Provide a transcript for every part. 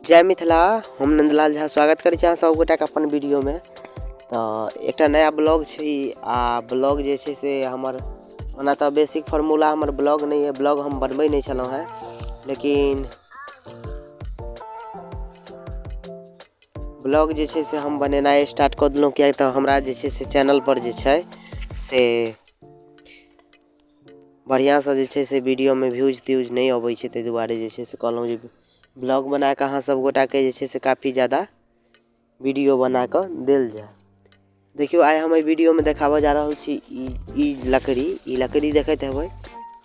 जय मिथिला। हम नंदलाल झा स्वागत करै छी अहाँ सब गोटाके अपन वीडियोमे। तऽ एकटा नया ब्लॉग छै ई, आ ब्लॉग जे छै से हमर ओना तऽ बेसिक फार्मूला हमर ब्लॉग नहि यऽ, ब्लॉग हम बनबै नहि छलहुँ हेँ, लेकिन ब्लॉग जे छै से हम बनेनाइ स्टार्ट कऽ देलहुँ, किएक तऽ हमरा जे छै से चैनलपर जे छै से बढ़िआँसँ जे छै से वीडियोमे व्यूज त्यूज नहि अबै छै, ताहि दुआरे जे छै से कहलहुँ जे ब्लॉग बनाकऽ अहाँ सब गोटाके जे छै से काफी जादा वीडियो बनाकऽ देल जाय। देखियौ, आइ हम एहि वीडियोमे देखाबऽ जा रहल छी ई ई लकड़ी, ई लकड़ी देखैत हेबै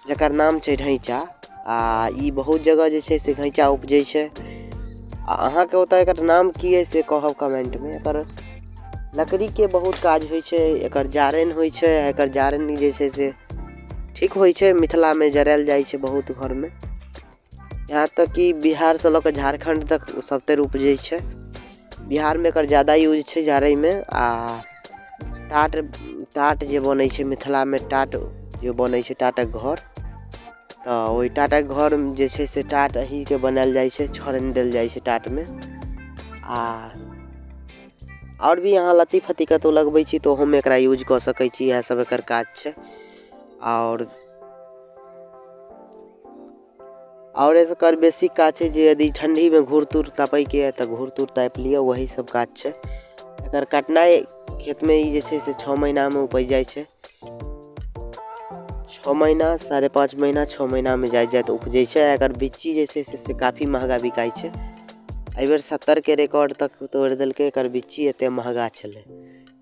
जकर नाम छै ढैँचा। आ ई बहुत जगह जे छै से घैँचा उपजै छै, आ अहाँके ओतऽ एकर नाम की अइ से कहब कमेन्टमे। एकर लकड़ीके बहुत काज होइ छै, एकर जारनि होइ छै, एकर जारनि जे छै से ठीक होइ छै, मिथिलामे जरायल जाइ छै बहुत घरमे, यहाँ तक कि बिहारसँ लऽ कऽ झारखण्ड तक सभतरि उपजै छै। बिहारमे एकर जादा यूज छै जारैमे। आ टाट, टाट जे बनै छै मिथिलामे, टाट जे बनै छै, टाटक घर, तऽ ओहि टाटक घर जे छै से टाट एहिके बनायल जाइ छै, छड़नि देल जाइ छै टाटमे। आ आओर भी अहाँ लत्ती फत्ती कतहु लगबै छी तऽ ओहोमे एकरा यूज कऽ सकै छी। इएह सब एकर काज छै। आओर एकर बेसिक काज छै जे यदि ठण्डीमे घूर तूर तापैके यऽ तऽ घूर तूर तापि लिअ, वही सब काज छै। एकर कटनाइ खेतमे ई जे छै से 6 महीनामे उपजि जाइ छै, 6 महीना, 5.5 महीना, 6 महीनामे जाइत जाइत उपजै छै। एकर बिच्ची जे छै से काफी महगा बिकाइ छै। एहिबेर 70के रिकॉर्ड तक तोड़ि देलकै एकर बिच्ची, एते महगा छलै।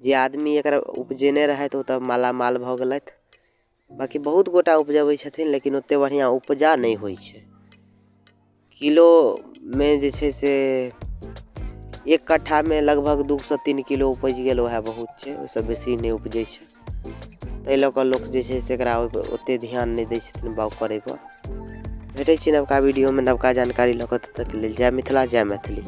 जे आदमी एकरा उपजेने रहथि ओ तऽ मालामाल भऽ गेलथि। बाँकी बहुत गोटा उपजबै छथिन, लेकिन ओते बढ़िआँ उपजा नहि होइ छै। किलोमे जे छै से 1 कट्ठामे लगभग 2 से 3 किलो उपजि गेल, वएह बहुत छै, ओहिसँ बेसी नहि उपजै छै। ताहि लऽ कऽ लोक जे छै से एकरा ओते ध्यान नहि दै छथिन बाउग करैपर। भेटै छी नवका वीडियोमे नवका जानकारी लऽ कऽ, तब तकके लेल जय मिथिला, जय मैथिली।